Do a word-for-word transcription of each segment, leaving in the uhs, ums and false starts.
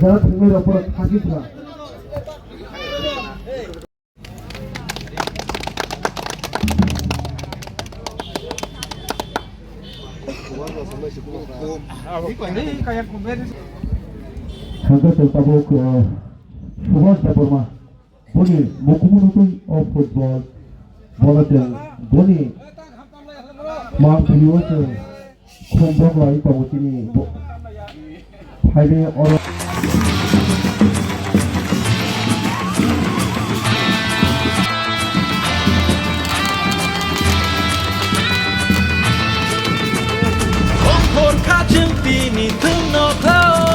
Tara thangnairok borok khakhe phra. Hwnkhe chwng tabuk, eh, Subhash Debbarma, boni mukumu nukui o football, bono chwng boni mang pili o chwng Khum bok lai tongo chini bo-, phaini oro. Ongkhor kha chwng tini thwngno khlao,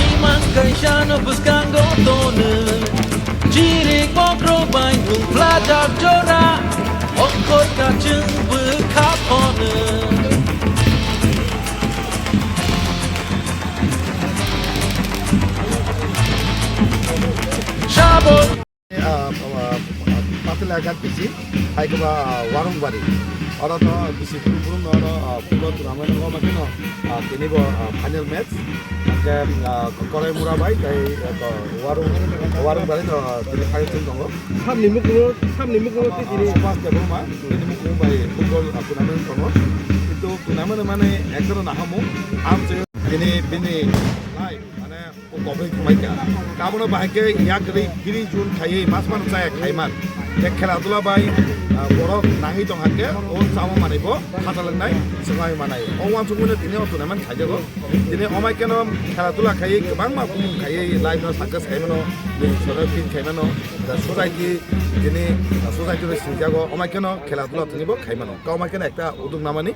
imang kaisa no bwskango tono. Chirik bokrok bai nung phlajak jora, ongkhor kachwng bwkha phono. Sabo. Ah, ah, ah, Patila Ghat bisi, hai khe ba, ah, Warungbari. Oro to bisi brum brum no oro, ah, football tournament no ma khe no, ah, tini bo, ah, final match. Hingke, ah, Korai Mura bai tei, ah, to Warung, Warung bai no, ah, tini final team tongo. Samni mukung, samni mukung tei tini. Ah, Subhash Debbarma, tini mukung bai football, ah, tournament tongo. Kintu tournament mane ekdom nahamu, ang se tini bini life, mane o kobrwi thumai kha. Abono bahai khe yak ri giri jun khaiwi mas mano chaya khaiman. Khe khela dula bai, ah, borok nangwi tong hakhe o chama manwi bo khatalwngnai swngwi manai. O uansukmano tini o tournament khaijago. Tini omai kheno khela dula khaiwi kwbangma bumung khaiwi life no success khaimano, bini soro fin khaimano, da society tini society bai singjago. Omai kheno khela dula tini bo khaimano. Ka omai kheno ekta uduk namani,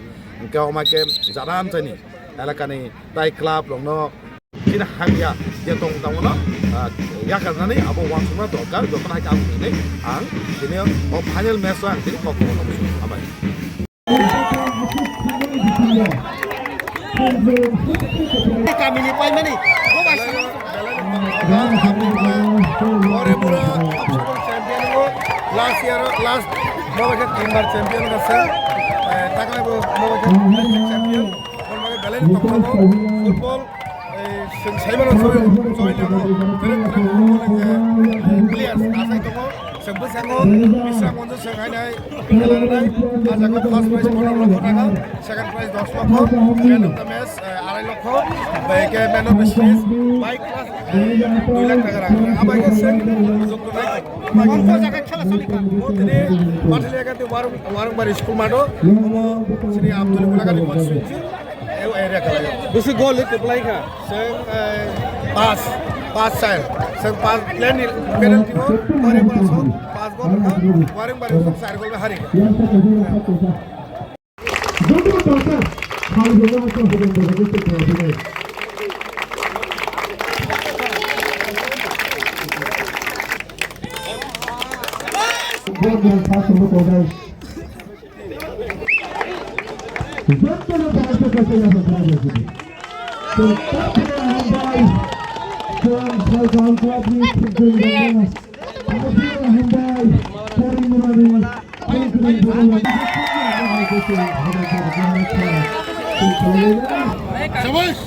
ka omai khe jara amchaini elakani tai club rokno chini hamya je tong tangmano, ah, yakarnani abo uansukna dorkar, jotono hai khe ang hinwi ang tini o final match o ang tini kok kono hambai. Kamini paimani. Ore mura champion o last year o last bobo khe tinbar champion o se. Eh, takle bo bobo khe champion. Football, eh, chwng saimano choi, choi lemo, kwrwng kwrwng football ni je, eh, players asai tongo. Chwng bwskango Bisram Manju chwng hainai khela rwnai. Ah jaga first prize pondro lokho taka, second prize dos lokho, man of the match, eh, arai lokho, bai khe man of the series, bike plus, eh, dui lakh taka rang. Abai khe chwng jokto nai. Ongko jaga khela soli kha. Tini Pathalia Ghat Warung, Warungbari school math o, omo chini Abdul Mulakani constituency. Bisi gol kwplai kha. Chwng, eh, pas, pas char. Chwng pas player ni penalty o, Warungbari sok pas gol kha, Warungbari sok char gol bai hari kha. Shabash!